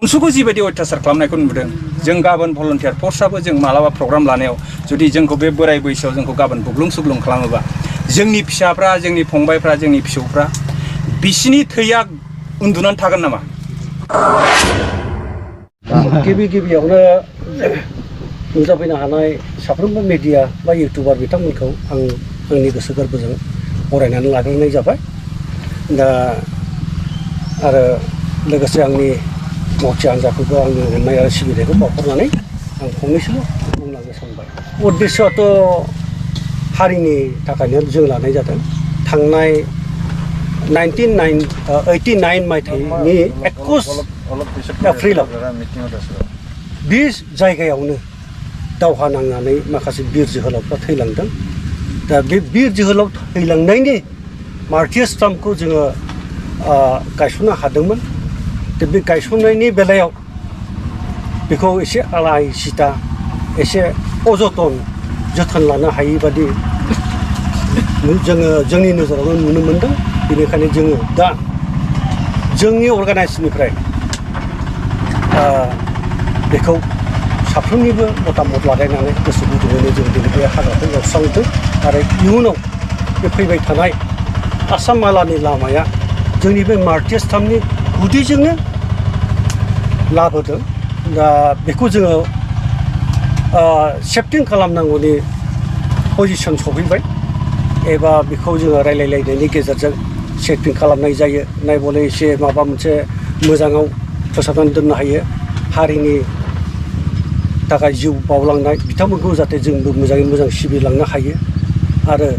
अनसुखौ जिबायदि अयथासार खालामनायखौ नुदों जों गाबोन भलन्टियार फर्सआबो जों मालाबा प्रग्राम लानायाव जुदि जोंखौ बे बोराय बैसोआव जोंखौ गाबोन बुग्लुं सुग्लुं खालामोबा जोंनि फिसाफ्रा जोंनि फंबायफ्रा जोंनि फिसौफ्रा बिसिनि थैया उन्दुनानै थागोन नामा गिबियावनो नुजाफैनो हानाय साफ्रोमबो मिडिया बा इउटुबार बिथांमोनखौ आंनि गोसो गोरबोजों बरायनानै लाग्रोनाय जाबाय दा आरो लोगोसे आंनि मावथि हान्जाखौबो आंनि अननाय आरो सिबिनायखौ बावहरनानै आं फंनैसोल' बुंलांनो सानबाय उद्देस्यआथ' हारिनि थाखायनो जों लानाय जादों थांनाय 1989 मायथाइनि 21 एप्रिलाव बे जायगायावनो दावहा नांनानै माखासे बिर जोहोलावफ्रा थैलांदों दा बे बिर जोहोलाव थैलांनायनि मार्टियार स्टाम्पखौ जोङो गायसननो हादोंमोन दा बे गायसननायनि बेलायाव बेखौ एसे आलाय सिता एसे अजतन जोथोन लानो हायै बादि जोङो जोंनि नोजोरावनो नुनो मोनदों बेनिखायनो जोङो दा जोंनि अर्गानाइजेसननिफ्राय बेखौ साफ्रोमनिबो मतामत लागायनानै गोसो गुदुङैनो जों दिनै बे हाग्राखौ एवस्रांदों आरो इयुनाव बे फैबाय थानाय आसाम मालानि लामाया जोंनि बे मार्टियार स्टाम्पनि गुदिजोंनो लाबोदों दा बेखौ जोङो सेफटिं खालामनांगौनि पजिसन सफैबाय एबा बेखौ जोङो रायलायलायनायनि गेजेरजों सेफटिं खालामनाय जायो नायबले एसे माबा मोनसे मोजाङाव फोसाबनानै दोननो हायो हारिनि थाखाय जिउ बावलांनाय बिथांमोनखौ जाहाथे जोंबो मोजाङै मोजां सिबिलांनो हायो आरो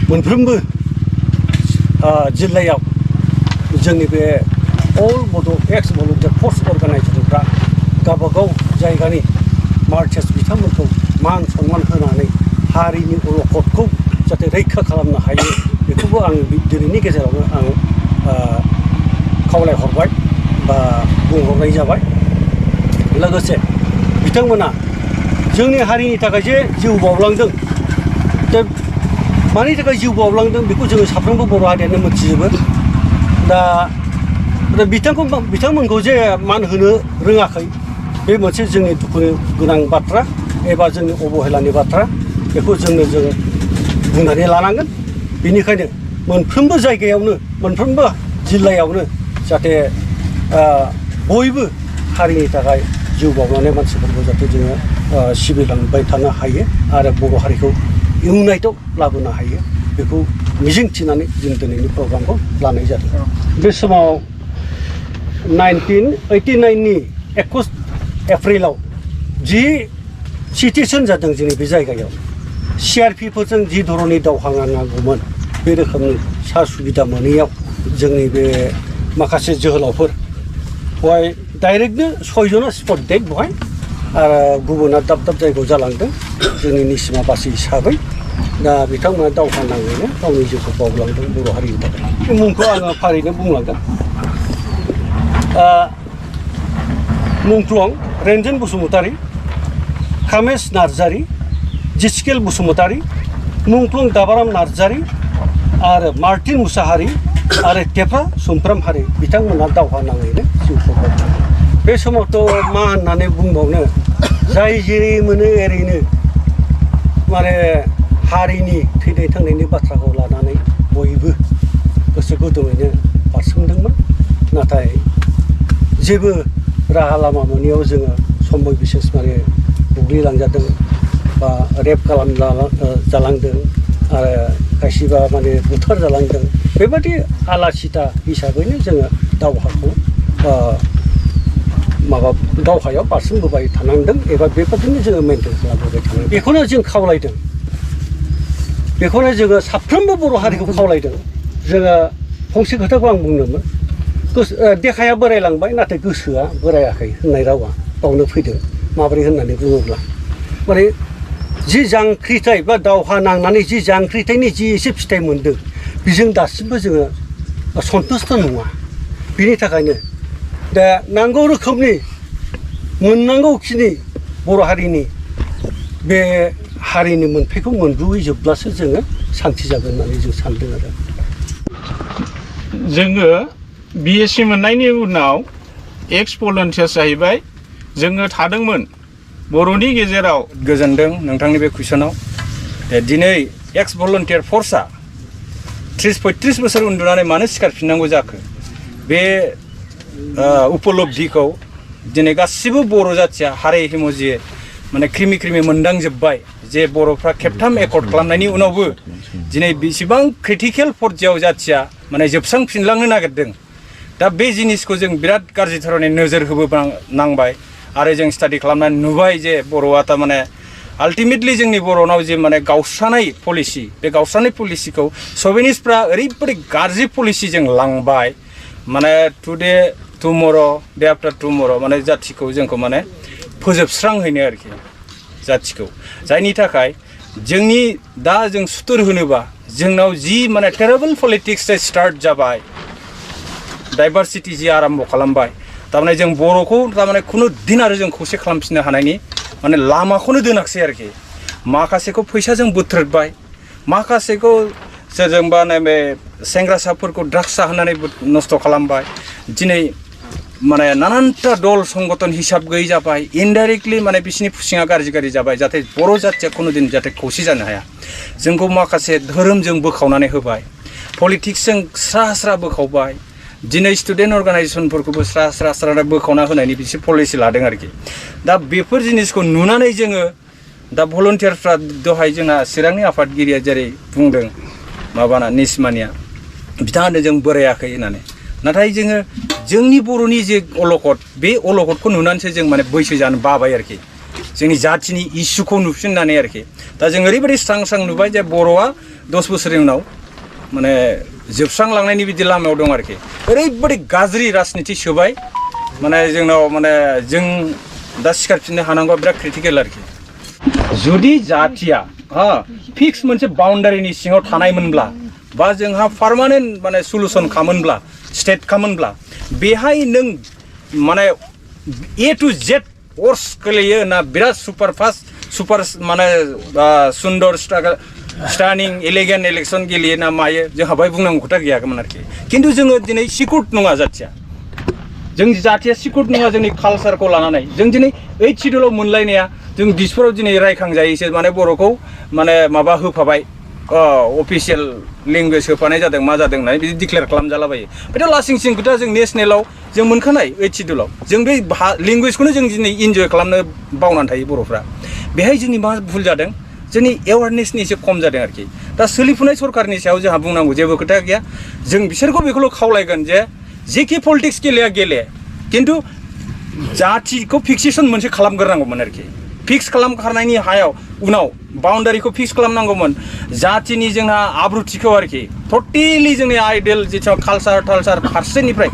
मोनफ्रोमबो जिल्लायाव जोंनि बे अल बड' एक्स भलन्टियार फर्स अर्गानाइजेसनफ्रा गावबागाव जायगानि मार्चार्स बिथांमोनखौ मान सनमान होनानै हारिनि अलखदखौ जाहाथे रैखा खालामनो हायो बेखौबो आं दिनैनि गेजेरावनो आं खावलायहरबाय बा बुंहरनाय जाबाय लोगोसे बिथांमोना जोंनि हारिनि थाखाय जे जिउ बावलांदों दा मानि थाखाय जिउ बावलांदों बेखौ जोङो साफ्रोमबो बर' हारियानो मिथिजोबो दा बिथांमोनखौ जे मान होनो रोङाखै बे मोनसे जोंनि दुखु गोनां बाथ्रा एबा जोंनि अबहेलानि बाथ्रा बेखौ जों बुंनानै लानांगोन बेनिखायनो मोनफ्रोमबो जायगायावनो मोनफ्रोमबो जिल्लायावनो जाहाथे बयबो हारिनि थाखाय जिउ बावलांनाय मानसिफोरखौ जाहाथे जोङो सिबिलांबाय थानो हायो आरो बर' हारिखौ इउनाइटआव लाबोनो हायो बेखौ मिजिं थिनानै जों दिनैनि प्रग्रामखौ लानाय जादों बे समाव 1989नि 21 एप्रिलाव जि सिटुएसन जादों जोंनि बे जायगायाव CRPफोरजों जि धरननि दावहा नांनांगौमोन बे रोखोमनि सा सुबिदा मोनैयाव जोंनि बे माखासे जोहोलावफोर बहाय डाइरेक्टनो 6 जना स्पट डेड बहाय आरो गुबुना दाब दाब जायगायाव जालांदों जोंनि निसिमा बासि हिसाबै दा बिथांमोना दावहा नांनायनो गावनि जिउखौ बावलांदों बर' हारिनि थाखाय मुंखौ आङो फारिनो बुंलांगोन मुंख्लं रेन्जन बसुमतारी कामेश नार्जारी जिस्केल बसुमतारी मुंख्लं दाबाराम नार्जारी आरो मार्टिन मुसाहारी आरो टेफ्रा सुमफ्राम हारि बिथांमोना दावहा नाङैनो जिउ खोमादों बे समावथ' मा होननानै बुंबावनो जाय जेरै मोनो एरैनो माने हारिनि थैनाय थांनायनि बाथ्राखौ लानानै बयबो गोसो गुदुङैनो बारसोमदोंमोन नाथाय जेबो राहा लामा मोनैयाव जोङो समय बिसेस माने बुग्लिलांजादों बा रेप जालांदों आरो खायसेबा माने बुथार जालांदों बेबादि आलासिता हिसाबैनो जोङो दावहाखौ दावहायाव बारसोमबोबाय थानांदों एबा बेबादिनो जोङो मेनटेन खालामबोबाय थानांदों बेखौनो जों खावलायदों बेखौनो जोङो साफ्रोमबो बर' हारिखौ खावलायदों जोङो फंसे खोथाखौ आं बुंदोंमोन देहाया बोरायलांबाय नाथाय गोसोआ बोरायाखै होननाय रावा बावनो फैदों माबोरै होननानै बुङोब्ला माने जि जांख्रिथाय बा दावहा नांनानै जि जांख्रिथायनि जि एसे फिथाइ मोनदों बेजों दासिमबो जोङो सन्तुष्ट नङा बिनि थाखायनो दा नांगौ रोखोमनि मोननांगौखिनि बर' हारिनि बे हारिनि मोनथायखौ मोनबोयोब्लासो जोङो सान्थि जागोन होननानै जों सानदों आरो जोङो BSc मोननायनि उनाव एक्स भलन्टियार्स जाहैबाय जोङो थादोंमोन बर'नि गेजेराव गोजोनदों नोंथांनि बे कुइसनाव दिनै एक्स भलन्टियार फर्सआ 30-35 बोसोर उन्दुनानै मानो सिखारफिननांगौ जाखो बे उपलब्धिखौ दिनै गासिबो बर' जाथिया हारे हिमजिए माने क्रिमि क्रिमि मोनदांजोब्बाय जे बर'फ्रा खेबथाम एकर्ड खालामनायनि उनावबो दिनै बेसेबां क्रिटिकेल पर्यायाव जाथिया माने जोबस्रांफिनलांनो नागिरदों दा बे जिनिसखौ जों बिराद गाज्रि धरनै नोजोर होबोनांबाय आरो जों स्टाडि खालामनानै नुबाय जे बर'आ थारमाने आल्टिमेटलि जोंनि बर'नाव जे माने गावस्रानाय पलिसि बे गावस्रानाय पलिसिखौ सभेनिस्टफ्रा ओरैबायदि गाज्रि पलिसिजों लांबाय माने टुडे टुमर' डे आफ्टार टुमर' माने जाथिखौ जोंखौ माने फोजोबस्रांहैनो आरोखि जाथिखौ जायनि थाखाय जोंनि दा जों सुथुर होनोबा जोंनाव जि माने टेरेबल पलिटिक्स स्टार्ट जाबाय डाइभारसिटि जि आरम्भ खालामबाय थारमाने जों बर'खौ थारमाने खुनु दिन आरो जों खौसे खालामफिननो हानायनि माने लामाखौनो दोनाखसै आरोखि माखासेखौ फैसाजों बुथ्रोदबाय माखासेखौ सोरजोंबा नैबे सेंग्रासाफोरखौ ड्राग्स जाहोनानै नस्थ' खालामबाय दिनै माने नानानथा दल संगठन हिसाब गैयै जाबाय इनडाइरेक्टलि माने बिसिनि फुसिङा गाज्रि जाबाय जाहाथे बर' जाथिया खुनु दिन जाहाथे खौसे जानो हाया जोंखौ माखासे धोरोमजों बोखावनानै होबाय पलिटिक्सजों स्रा बोखावबाय दिनै स्टुडेन्ट अर्गानाइजेसनफोरखौबो स्रा बोखावना होनायनि बिसोर पलिसि लादों आरोखि दा बेफोर जिनिसखौ नुनानै जोङो दा भलन्टियारफ्रा दहाय जोंना चिरांनि आफादगिरिया जेरै बुंदों माबाना निसमानिया बिथाङानो जों बोरायाखै होननानै नाथाय जोङो जोंनि बर'नि जे अलखद बे अलखदखौ नुनानैसो जों माने बैसो जानो बाबाय आरोखि जोंनि जाथिनि इस्युखौ नुफिननानै आरोखि दा जों ओरैबायदि स्रां नुबाय जे बर'आ 10 बोसोरनि उनाव माने जोबस्रांलांनायनि बिदि लामायाव दं आरोखि ओरैबायदि गाज्रि राजनिति सोबाय माने जोंनाव माने जों दा सिखारफिननो हानांगौआ बिराद क्रिटिकेल आरोखि जुदि जातिया फिक्स मोनसे बाउन्डारिनि सिङाव थानायमोनब्ला बा जोंहा पार्मानेन्ट माने सलुसन खामोनब्ला स्टेट खामोनब्ला बेहाय नों माने ए टु जेड अर्स गोलैयो ना बिराद सुपार माने सुन्दर स्टार्निं एलिगेन्ट इलेक्सन गेलेयो ना मायो जोंहा बाहाय बुंनांगौ खोथा गैयामोन आरोखि खिन्थु जोङो दिनै सिकुट नङा जाथिया जों जातिया सिकुट नङा जोंनि कालसारखौ लानानै जों दिनै 8 सिडुलाव मोनलायनाया जों दिसपुराव दिनै रायखांजायोसो माने बर'खौ माने माबा होफाबाय अफिसियेल लेंगुवेज होफानाय जादों मा जादों होननानै बिदि डिक्लेयार खालामजालाबायो बे लासिं खोथा जों नेसनेलाव जों मोनखानाय 8 सिडुलाव जों बे लेंगुवेजखौनो जों दिनै इन्जय खालामनो बावनानै थायो बर'फ्रा बेहाय जोंनि मा भुल जादों जोंनि एवारनेसनि एसे खम जादों आरोखि दा सोलिफुनाय सरकारनि सायाव जोंहा बुंनांगौ जेबो खोथा गैया जों बिसोरखौ बेखौल' खावलायगोन जे जेखि पलिटिक्स गेले खिन्थु जातिखौ फिक्सेसन मोनसे खालामग्रोनांगौमोन आरोखि फिक्स खालामखांनायनि हायाव उनाव बाउन्डारिखौ फिक्स खालामनांगौमोन जातिनि जोंहा आब्रुथिखौ आरोखि टटेलि जोंनि आइडेल जिथु कालसार फारसेनिफ्राय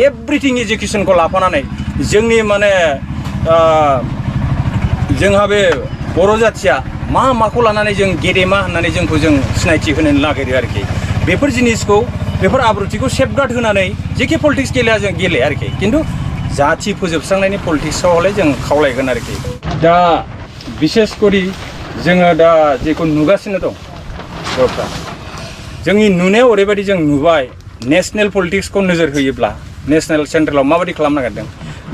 एभ्रिथिं एजुकेसनखौ लाफानानै जोंनि माने जोंहा बे बर' जातिया माखौ लानानै जों गेदेमा होननानै जोंखौ जों सिनायथि होनो नागिरो आरोखि बेफोर जिनिसखौ बेफोर आब्रुथिखौ सेफगार्ड होनानै जेखि पलिटिक्स गेलेया जों गेले आरोखि खिन्थु जाति फोजोबस्रांनायनि पलिटिक्सआव हले जों खावलायगोन आरोखि दा बिसेस करि जोङो दा जेखौ नुगासिनो दं बर'फ्रा जोंनि नुनायाव ओरैबायदि जों नुबाय नेशनेल पलिटिक्सखौ नोजोर होयोब्ला नेशनेल सेन्ट्रेलाव माबायदि खालामनो नागिरदों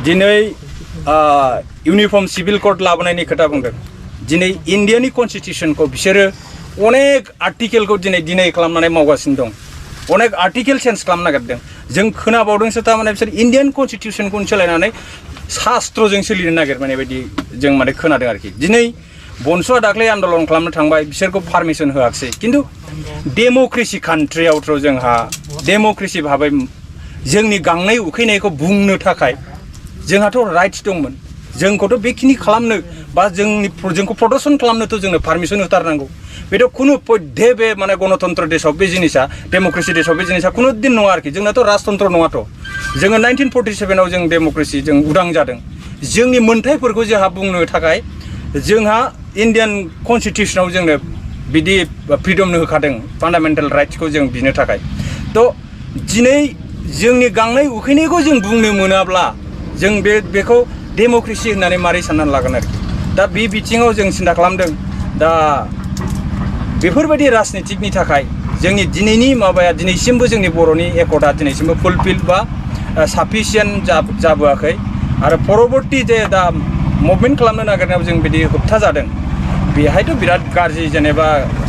दिनै इउनिफर्म सिभिल कोड लाबोनायनि खोथा बुंदों दिनै इन्डियानि कनस्टिटिउसनखौ बिसोरो अनेक आर्टिकेलखौ दिनै खालामनानै मावगासिनो दं अनेक आर्टिकेल चेन्ज खालामनो नागिरदों जों खोनाबावदोंसो थारमाने बिसोर इन्डियान कनस्टिटिउसनखौनो सोलायनानै शास्त्रजों सोलिनो नागिरनाय बायदि जों माने खोनादों आरोखि दिनै बनस'आ दाख्लै आन्दलन खालामनो थांबाय बिसोरखौ पारमिसन होआखिसै खिन्थु डेम'क्रेसि कान्ट्रियावथ' जोंहा डेम'क्रेसि भाबै जोंनि गांनाय उखैनायखौ बुंनो थाखाय जोंहाथ' राइट्स दंमोन जोंखौथ' बेखिनि खालामनो बा जोंखौ प्रदर्शन खालामनोथ' जोंनो पारमिसन होथारनांगौ बेथ' खुनु पद्धे बे माने गणतन्त्र देशआव बे जिनिसा डेम'क्रेसि देशआव बे जिनिसा खुनु दिन नङा आरोखि जोंनाथ' राजतन्त्र नङाथ' जोङो 1947आव जों डेम'क्रेसि जों उदां जादों जोंनि मोन्थाइफोरखौ जोंहा बुंनो थाखाय जोंहा इन्डियान कनस्टिटिउसनाव जोंनो बिदि फ्रिडमनो होखादों फान्डामेन्टेल राइट्सखौ जों बिनो थाखाय थ' दिनै जोंनि गांनाय उखैनायखौ जों बुंनो मोनाब्ला जों बेखौ डेम'क्रेसि होननानै मारै साननानै लागोन आरोखि दा बे बिथिङाव जों सिन्था खालामदों दा बेफोरबायदि राजनितिकनि थाखाय जोंनि दिनैनि माबाया दिनैसिमबो जोंनि बर'नि एकर्डआ दिनैसिमबो फुलफिल बा साफिसियेन्ट जाबोआखै आरो परबर्ती जे दा मुभमेन्ट खालामनो नागिरनायाव जों बिदि होबथा जादों बेहायथ' बिराद गाज्रि जेनेबा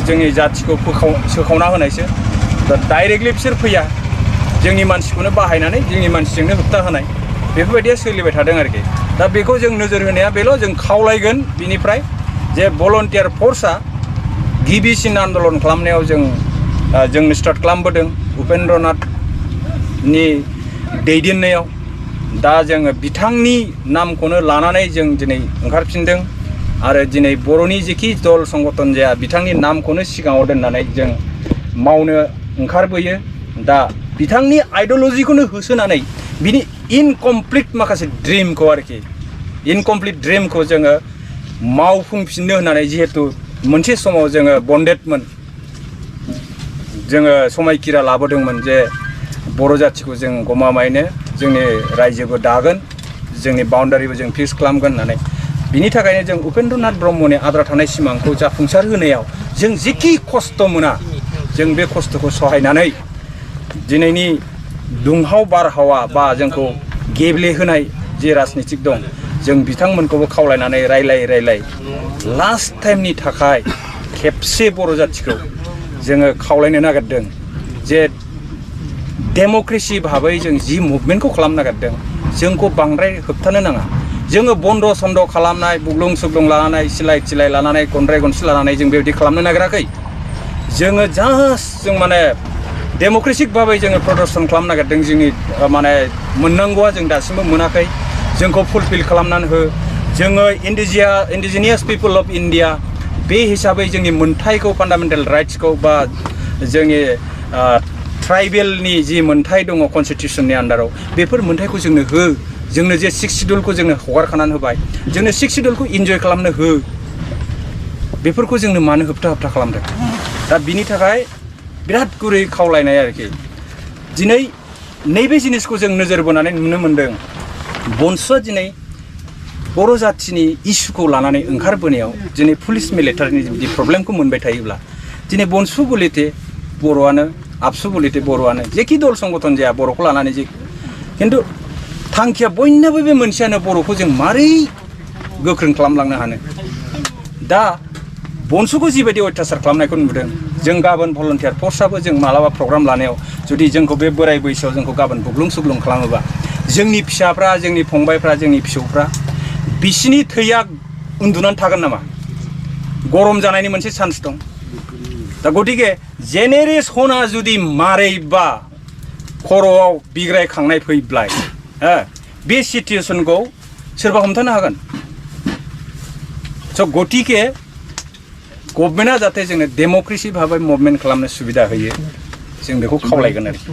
जोंनि जाथिखौ सोखावना होनायसो दा डाइरेक्टलि बिसोर फैया जोंनि मानसिखौनो बाहायनानै जोंनि मानसिजोंनो होबथा होनाय बेफोरबायदिया सोलिबाय थादों आरोखि दा बेखौ जों नोजोर होनाया बेल' जों खावलायगोन बिनिफ्राय जे भलन्टियार फर्सआ गिबिसिन आन्दलन खालामनायाव जों स्टार्ट खालामबोदों उपेन्द्रनाथनि दैदेननायाव दा जोङो बिथांनि नामखौनो लानानै जों दिनै ओंखारफिनदों आरो दिनै बर'नि जेखि दल संगठन जाया बिथांनि नामखौनो सिगाङाव दोननानै जों मावनो ओंखारबोयो दा बिथांनि आइडिय'लजिखौनो होसोनानै बिनि इनकमप्लिट माखासे ड्रिमखौ आरोखि इनकमप्लिट ड्रिमखौ जोङो मावफुंफिननो होननानै जिहेतु मोनसे समाव जोङो बन्डेडमोन जोङो समायखिरा लाबोदोंमोन जे बर' जाथिखौ जों गमामायैनो जोंनि रायजोबो दागोन जोंनि बाउन्डारिबो जों फिक्स खालामगोन होननानै बिनि थाखायनो जों उपेन्द्रनाथ ब्रह्मनि आद्रा थानाय सिमांखौ जाफुंसार होनायाव जों जेखि खस्थ' मोना जों बे खस्थ'खौ सहायनानै दिनैनि दुंहाव बारहावा बा जोंखौ गेब्लेहोनाय जे राजनितिक दं जों बिथांमोनखौबो खावलायनानै रायलाय लास्ट टाइमनि थाखाय खेबसे बर' जाथिखौ जोङो खावलायनो नागिरदों जे डेम'क्रेसि भाबै जों जि मुभमेन्टखौ खालामनो नागिरदों जोंखौ बांद्राय होबथानो नाङा जोङो बन्द' सन्द' खालामनाय बुग्लुं सुग्लुं लानानै सिलाय लानानै गनद्राय गनसि लानानै जों बेबायदि खालामनो नागिराखै जोङो जास्ट जों माने डेम'क्रेटिक भाबै जोङो प्रदर्शन खालामनो नागिरदों जोंनि माने मोननांगौआ जों दासिमबो मोनाखै जोंखौ फुलफिल खालामनानै हो जोङो इन्डिजिनियास पिपल अफ इन्डिया बे हिसाबै जोंनि मोनथायखौ फान्डामेन्टेल राइट्सखौ बा जोंनि ट्राइबेलनि जि मोनथाय दङ कनस्टिटिउसननि आन्डाराव बेफोर मोनथायखौ जोंनो हो जोंनो जे 6 शिड्युलखौ जोंनो हगारखानानै होबाय जोंनो 6 शिड्युलखौ इन्जय खालामनो हो बेफोरखौ जोंनो मानो होबथा खालामदों दा बिनि थाखाय बिराद गुरै खावलायनाय आरोखि दिनै नैबे जिनिसखौ जों नोजोर बोनानै नुनो मोन्दों बनसुआ दिनै बर' जाथिनि इस्युखौ लानानै ओंखारबोनायाव दिनै पुलिस मिलिटारिनि बिदि प्रब्लेमखौ मोनबाय थायोब्ला दिनै बनसु बलिते बर'आनो आबसु बलिते बर'आनो जेखि दल संगठन जाया बर'खौ लानानै जे खिन्थु थांखिया बयनाबो बे मोनसेयानो बर'खौ जों मारै गोख्रों खालामलांनो हानो दा बनसुखौ जिबायदि अयथासार खालामनायखौ नुदों जों गाबोन भलन्टियार फर्सआबो जों मालाबा प्रग्राम लानायाव जुदि जोंखौ बे बोराय बैसोआव जोंखौ गाबोन बुग्लुं सुग्लुं खालामोबा जोंनि फिसाफ्रा जोंनि फंबायफ्रा जोंनि फिसौफ्रा बिसिनि थैया उन्दुनानै थागोन नामा गरम जानायनि मोनसे चान्स दं दा गतिके जेनेरेसना जुदि मारैबा खर'आव बिग्रायखांनाय फैब्ला बे सिटुएसनखौ सोरबा हमथानो हागोन स' गतिके गभर्नमेन्टआ जाहाथे जोंनो डेम'क्रेसि भाबै मुभमेन्ट खालामनो सुबिदा होयो जों बेखौ खावलायगोन आरोखि